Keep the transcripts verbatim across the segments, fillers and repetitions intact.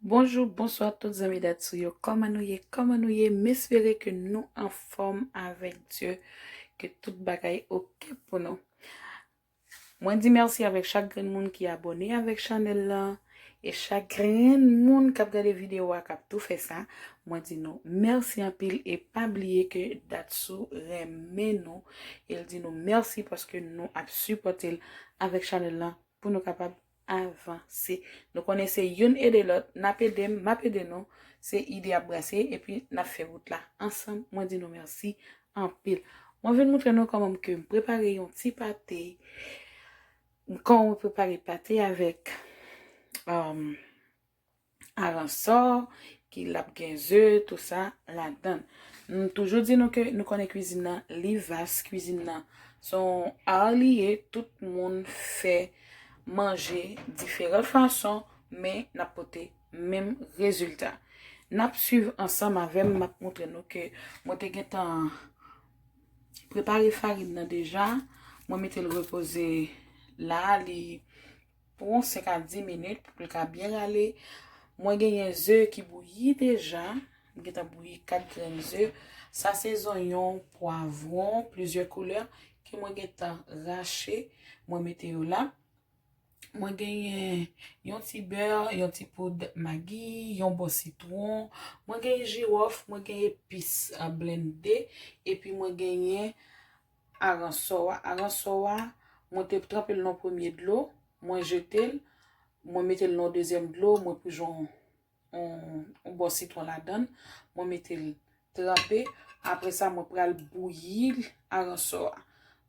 Bonjou, bonswa tout zanmi Datsou yo. Kòman nou ye? Kòman nou ye? M espere ke nou anfòm avèk Dye, ke tout bagay oke pou nou. Mwen di mèsi avèk chak grenn moun ki abòne avèk chanèl lan. E chak grenn moun k ap gade videyo a k ap tou fè sa, mwen di nou mèsi anpil e pa bliye ke Datsou renmen nou. E l di nou mèsi paske nou ap sipòte l avèk chanèl lan pou nou kapab avanse. Nou konnen se youn ede lòt, n ap ede m, m ap ede nou. Se ide ap brase epi n ap fè wout la ansanm. Mwen di nou mèsi anpil. Mwen vin montre nou kòman ke m prepare yon ti pate. Kòman mwen prepare pate avèk um, aransò, ki l ap gen ze, tou sa ladan. M toujou di nou ke nou konnen kwizin nan, li vas, kwizin nan se yon ar li ye, tout moun fè manje diferan fason, men n ap pote menm rezilta. N ap swiv ansanm avè m, m ap montre nou ke mwen te gentan prepare farin nan deja. Mwen mete l repoze la, li pou yon senk a dis minit pou l ka byen rale. Mwen genyen ze ki bouyi deja. M gentan bouyi kat grenn ze. Sa se zonyon, pwavwon, plizyè koulè ke mwen gentan rache. Mwen mete yo la. Mwen genyen yon ti bè, yon ti poud magi, yon bò sitwon. Mwen genyen jiwòf, mwen genyen epis a blende. Epi mwen genyen aransò a. Aransò a, mwen te tranpe l nan premye dlo, mwen jete l, mwen mete l nan dezyèm dlo, mwen pran yon, yon, yon bò sitwon ladan l, mwen mete l tranpe. Apre sa, mwen pral bouyi aransò a.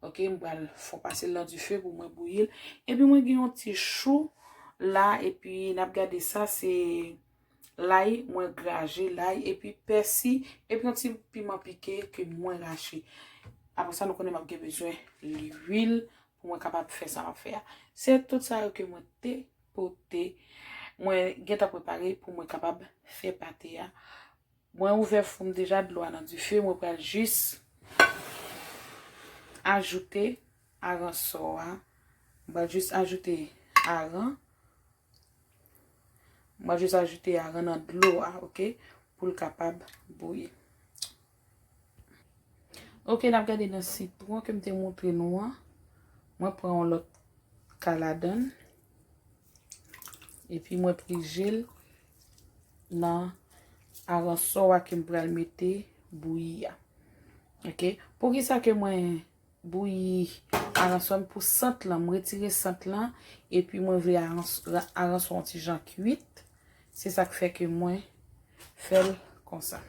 Oke, mwen pral fè pase l nan dife pou mwen bouyi l. Epi mwen gen yon ti chou la, epi n ap gade sa, se lay, mwen graje lay, epi pèsi, epi yon ti piman pike ke mwen rache. Apre sa, nou konnen m ap gen bezwen lwil pou mwen kapab fè sa m ap fè a. Se tout sa yo ke mwen te pote, mwen gentan prepare pou mwen kapab fè pate a. Mwen ouvè fou m deja, dlo a nan dife, mwen pral jis ajoute aransò a. Mwen pral jis ajoute aran. Mwen jis ajoute aran nan dlo a, oke, pou l kapab bouyi. Oke, n ap gade nan sitwon ke m te montre nou an. Mwen pran yon lòt ka ladan l. Epi mwen prije l nan aransò a ke m pral mete bouyi a. Oke, poukisa ke mwen bouyi aransò m pou sant lan, m retire sant lan, epi mwen vle arans-, aransò yon ti jan kwit. Se sa k fè ke mwen fè l konsa.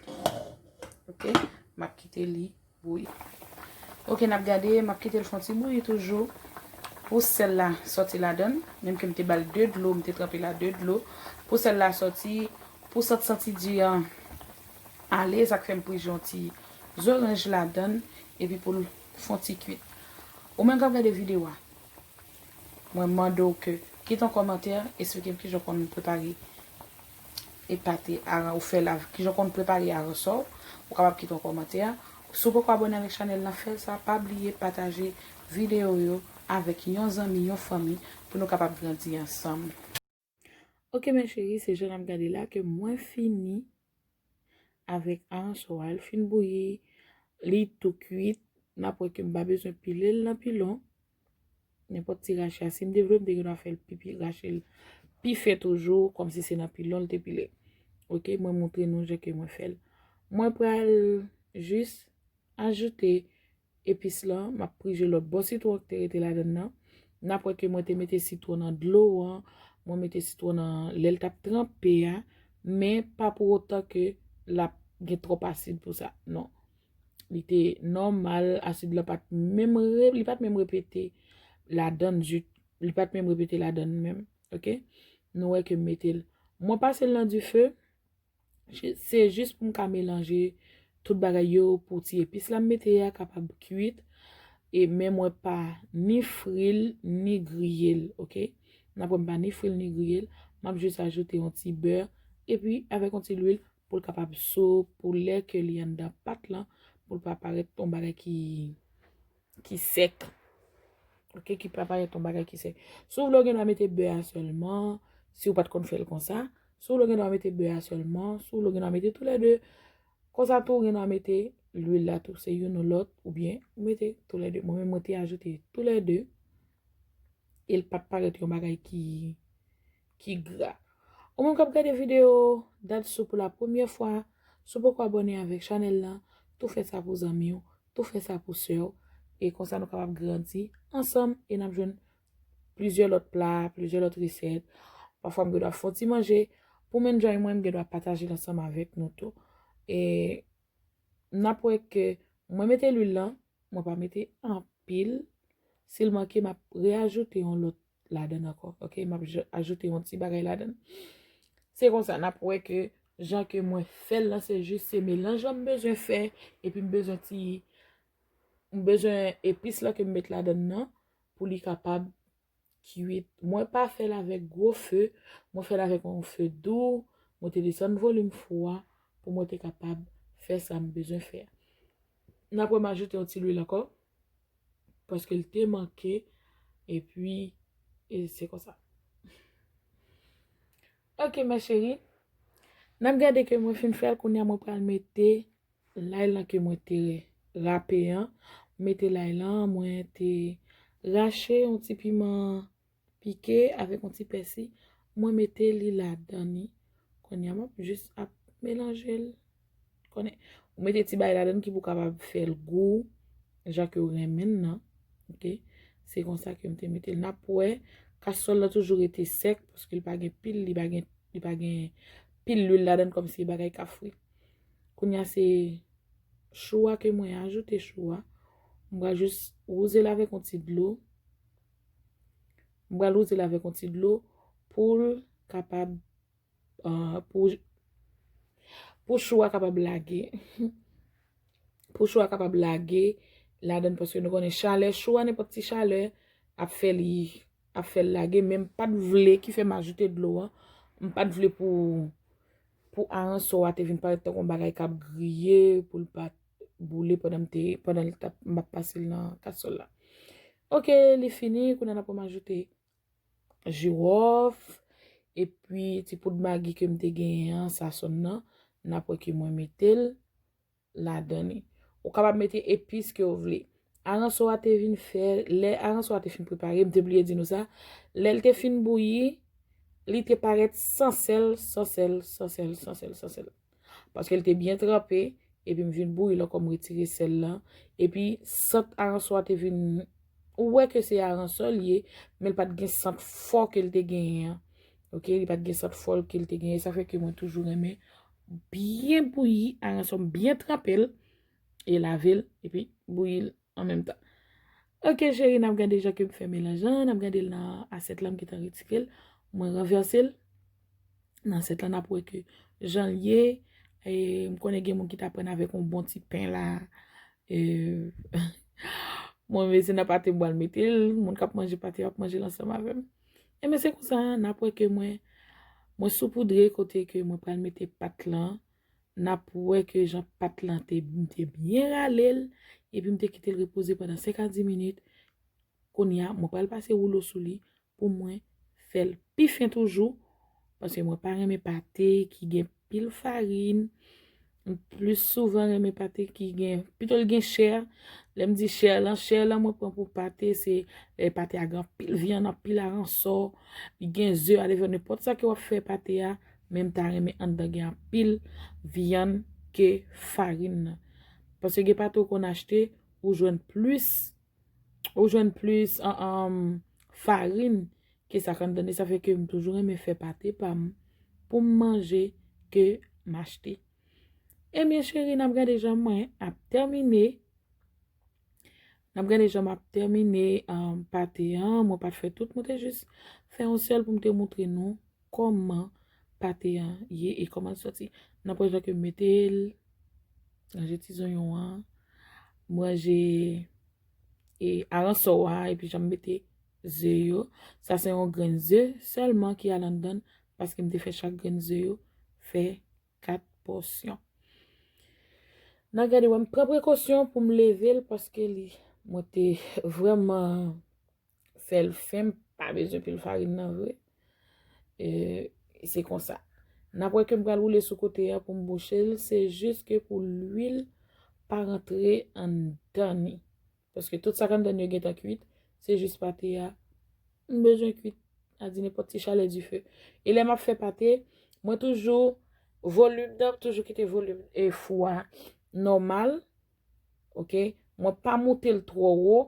Oke, m ap kite li bouyi. Oke, n ap gade, m ap kite l fè yon ti bouyi toujou. Pou sèl la sòti ladan l, menm ke m te ba l de dlo, m te tranpe la de dlo. Pou sèl la sòti, pou sant santi di an ale, sa k fè m prije yon ti zoranj ladan l, epi pou l fè yon ti kwit. Ou menm k ap gade videyo a, mwen mande w ke kite yon kòmantè, esplike m kijan w konn prepare e pate aran, ou fè la, kijan w konn prepare aransò, ou kapab kite yon kòmantè. Si w poko abòne avèk chanèl lan, fè sa, pa bliye pataje videyo yo avèk yon zanmi, yon fanmi, pou nou kapab grandi ansanm. Oke, mes chéris, se jan n ap gade la ke mwen fini avèk aransò a, l fin bouyi, li tou kwit, n ap wè ke m pa bezwen pile l nan pilon. Nenpòt ti rache a, si m te vle, m te gen dwa fè l pi, pi, rache l pi fen toujou, kòmsi se nan pilon l te pile. Oke, mwen montre nou jan ke mwen fè l. Mwen pral jis ajoute epis lan, m ap prije lòt bò sitwon ki te rete ladan l nan. N ap wè ke mwen te mete sitwon nan dlo an, mwen mete sitwon nan lè l t ap tranpe a, men pa pou otan ke l ap gen twòp asid pou sa. Non. Li te nòmal, asid lan pa t menm re-, li pa t menm repete ladan l, li pa t menm repete ladan l menm, oke? Nou wè ke m mete l. Mwen pase l nan dife, se jis pou m ka melanje tout bagay yo pou ti epis la m mete a kapab kwit. E men mwen pa ni fri l, ni griye l, oke? N ap wè m pa ni fri l, ni griye l. M ap jis ajoute yon ti bè, epi avèk yon ti lwil pou l kapab so, pou lè ke li anndan pat lan, pou l pa parèt yon bagay ki, ki sèk. Oke, ki pa parèt yon bagay ki sèk. Si w vle, w gen dwa mete bè a sèlman, si w pa t konn fè l konsa. Si w vle, w gen dwa mete bè a sèlman. Si w vle, w gen dwa mete toulède. Konsa tou, w gen dwa mete lwil la tou. Se youn ou lòt, oubyen ou mete toulède. Mwen menm, mwen te ajoute toulède. E l pa t parèt yon bagay ki, ki gra. Ou menm k ap gade videyo Dadsou pou la premyè fwa, si w poko abòne avèk chanèl lan, tou fè sa pou zanmi w, tou fè sa pou sè w. E konsa nou kapab grandi ansanm e n ap jwenn plizyè lòt pla, plizyè lòt resèt. Pafwa m gen dwa fè yon ti manje. Pou m enjoy mwen, m gen dwa pataje l ansanm avèk nou tou. E n ap wè ke mwen mete lwil lan, mwen pa mete anpil. Si l manke, m ap reajoute yon lòt ladan l ankò. Oke, m ap j- ajoute yon ti bagay ladan l. Se konsa, n ap wè ke jan ke mwen fè l lan, se jis se melanj lan m bezwen fè, epi m bezwen ti, m bezwen epis lan ke m met ladan l nan pou li kapab kwit. Mwen pa fè l avèk gwo fe, mwen fè l avèk yon fe dou, mwen te desann volim fou a pou mwen te kapab fè sa m bezwen fè a. N ap wè m ajoute yon ti lwil ankò, paske l te manke, epi, e se konsa. Oke, mè cheri, n ap gade ke mwen fin fè l, kounye a mwen pral mete lay lan ke mwen te rape an, mete lay lan, mwen te rache yon ti piman pike avèk yon ti pèsi, mwen mete li ladan li. Kounye a, m ap jis ap melanje l. Konnen, ou mete ti bagay ladan ki pou kapab fè l gou, jan ke w renmen l nan. Oke? Se konsa ke m te mete l. N ap wè, kaswòl la toujou rete sèk, paske li pa gen pil, li pa gen, li pa gen pil lwil ladan kòmsi bagay ka fri. Kounye a se chou a ke mwen ajoute chou a. M pral jis wouze l avèk yon ti dlo. M pral wouze l avèk yon ti dlo pou l kapab, ah, pou, pou chou a kapab lage. Pou chou a kapab lage ladan, paske nou konnen chalè chou a, nenpòt ti chalè ap fè li, ap fè l lage, men m pa t vle, ki fè m ajoute dlo an, m pa t vle pou, pou aransò a te vin parèt tankou yon bagay k ap griye, pou l pa t boule pandan m te, pandan l t ap, m ap pase l nan kaswòl la. Oke, li fini, kounye a n ap wè m ajoute jiwòf, epi ti poud magi ke m te genyen an, sazon nan, n ap wè ke mwen mete l ladan li. Ou kapab mete epis ke w vle. Aransò a te vin fè, lè aransò a te fin prepare, m te bliye di nou sa, lè l te fin bouyi, li te parèt san sèl, san sèl, san sèl, san sèl, san sèl. Paske l te byen tranpe, epi m vin bouyi l ankò, m retire sèl lan. Epi sant aransò a te vin, ou wè ke se aransò l ye, men l pa t gen sant fò ke l te genyen an. Oke, li pa t gen sant fò ke l te genyen. Sa fè ke mwen toujou renmen byen bouyi aransò m, byen tranpe l, e lave l, epi bouyi l an menm tan. Oke, cheri, n ap gade jan ke m fè melanj lan, n ap gade l nan asyèt lan, m gentan retire l. Mwen ranvèse l nan asyèt lan, n ap wè ke jan l ye. E, m konnen gen moun ki t ap pran avèk yon bon ti pen la. E, mwen, mezye nan pate m pral mete l. Moun k ap manje pate yo ap manje l ansanm avè m. Ebyen, se konsa, n ap wè ke mwen, mwen soupoudre kote ke mwen pral mete pat lan. N ap wè ke jan pat lan te, m te byen rale l, epi m te kite l repoze pandan senk a dis minit. Kounye a, mwen pral pase woulo sou li pou mwen fè l pi fen toujou, paske mwen pa renmen pate ki gen pil farin. M plis souvan renmen pate ki gen, pito l gen chè. Lè m di chè lan, chè lan mwen pran pou pate, se lè pate a gen anpil vyann, anpil aransò, li gen ze, alevè, nenpòt sa ke w ap fè pate a, men m ta renmen anndan gen anpil vyann ke farin nan. Paske gen pate w konn achte, ou jwenn plis, ou jwenn plis, an, an, farin ke sa k anndan li. Sa fè ke m toujou renmen fè pate pa m pou m manje ke m achte. Ebyen, cheri, n ap gade jan mwen ap tèmine. N ap gade jan m ap tèmine, um, pate an. Mwen pa t fè tout, mwen te jis fè yon sèl pou m te montre nou kòman pate an ye e kòman l sòti. N ap wè jan ke m mete l, ranje ti zonyon an, m ranje, e, aransò a, epi jan m mete ze yo. Sa se yon grenn ze sèlman ki al anndan l, paske m te fè chak grenn ze yo fè kat pòsyon. N ap gade, wè, m pran prekosyon pou m leve l, paske li, mwen te vrèman fè l fen, m pa bezwen pil farin nan vre. E, se konsa. N ap wè ke m pral woule sou kote a pou m bouche l, se jis ke pou lwil pa rantre anndan ni. Paske tout sa k anndan ni yo gentan kwit, se jis pate a. M bezwen kwit a di nenpòt ti chalè dife. E lè m ap fè pate, mwen toujou, volim nan, toujou kite volim e fou a nòmal. Ok? Mwen pa moute l twò wo.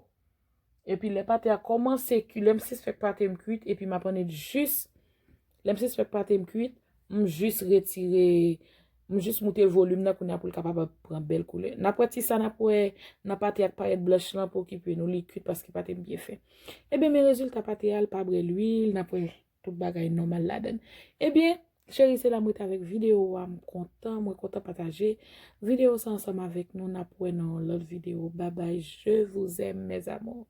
Epi lè pate a kòmanse kwi, lè m sispèk pate m kwit, epi m ap annik jis, lè m sispèk pate m kwit, m jis retire, m jis moute volim nan kounye a pou l kapab pran bèl koulè. N ap wè ti sa n ap wè nan pate ak payèt blanch lan pou okipe nou, li kwit paske pate m byen fen. Ebyen, men rezilta pate a, l pa bwè lwil, n ap wè tout bagay nòmal ladan l. Ebyen, cheri, se la mwen te avèk videyo a, m kontan, mwen kontan pataje videyo sa ansanm avèk nou, n ap wè nan yon lòt videyo. Babay, je vous aime, mes amours.